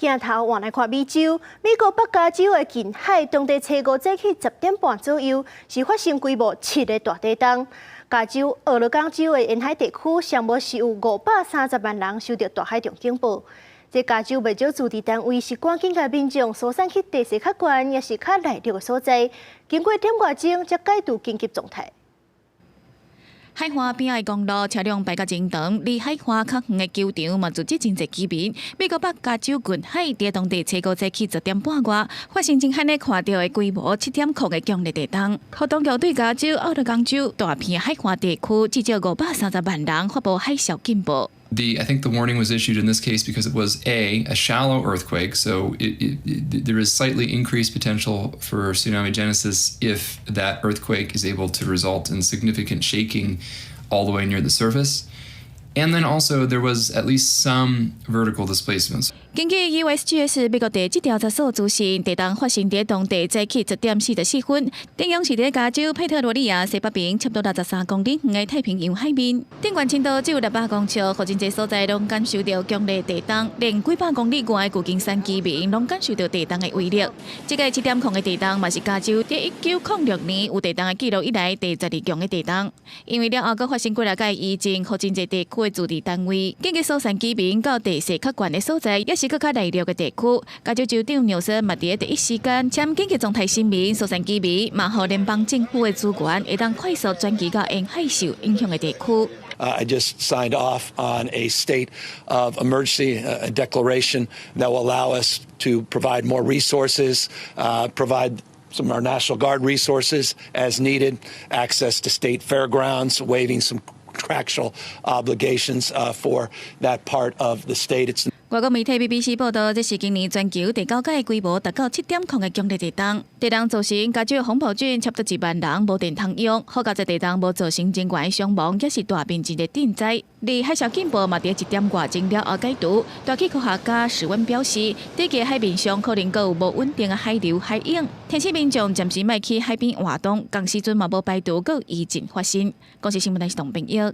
鏡頭換來看美洲，美國北加州的近海，當地初五早起10點半左右，是發生規模7的大地動。加州俄勒岡州的沿海地區，上無是有530萬人受到大海浪警報。這加州袂少自治單位是趕緊共民眾疏散去地勢較懸，抑是較內陸的所在。經過點外鐘，才解除緊急狀態。海岸邊仔的公路車輛排甲真長，離海岸較遠的球場嘛聚集真濟居民。美國北加州近海佇當地初五早起10點半外，發生真罕咧看著的規模7.0的強烈地動，予當局對加州奧勒岡州大片海岸地區至少530萬人發布海嘯警報。 I think the warning was issued in this case because it was a shallow earthquake, so there is slightly increased potential for tsunami genesis if that earthquake is able to result in significant shaking all the way near the surface. And then also there was at least some vertical displacements. 根據 USGS 美國地質調查所資訊，地動發生佇當地早起10點44分，震央是佇加州佩特羅利亞西北邊差不多63公里遠的太平洋海面。震源深度只有600公尺，予真濟所在攏感受著強烈地動，連幾百公里外的舊金山居民攏感受著地動的威力。這個7.0的地動嘛是加州佇1906年有地動的記錄以來第12強的地動。因為了後閣發生幾若擺餘震，予真濟地區的自治單位緊急疏散居民到地勢較懸的所在，抑是閣較內陸的地區。加州州長紐森嘛佇第一時間簽緊急狀態聲明，疏散居民，嘛予聯邦政府的資源會當快速轉移到沿海受影響的地區。 I just signed off on a state of emergency declaration that will allow us to provide more resources, provide some of our National Guard resources as needed, access to state fairgrounds, waiving some contractual obligations for that part of the state. It's 外國媒體 BBC 報道，這是今年全球第九擺規模達到7.0的強烈地動。地動造成加州風暴郡差不多1萬人無電通用，好佳哉地動無造成人員傷亡，抑是大面積的震災。而海嘯警報嘛佇1點外鐘了後解除。大氣科學家史溫表示，這個海面上可能閣有無穩定的海流海湧，提醒民眾暫時莫去海邊活動，仝時陣嘛無排除閣有餘震發生。公視新聞台是董炳玉。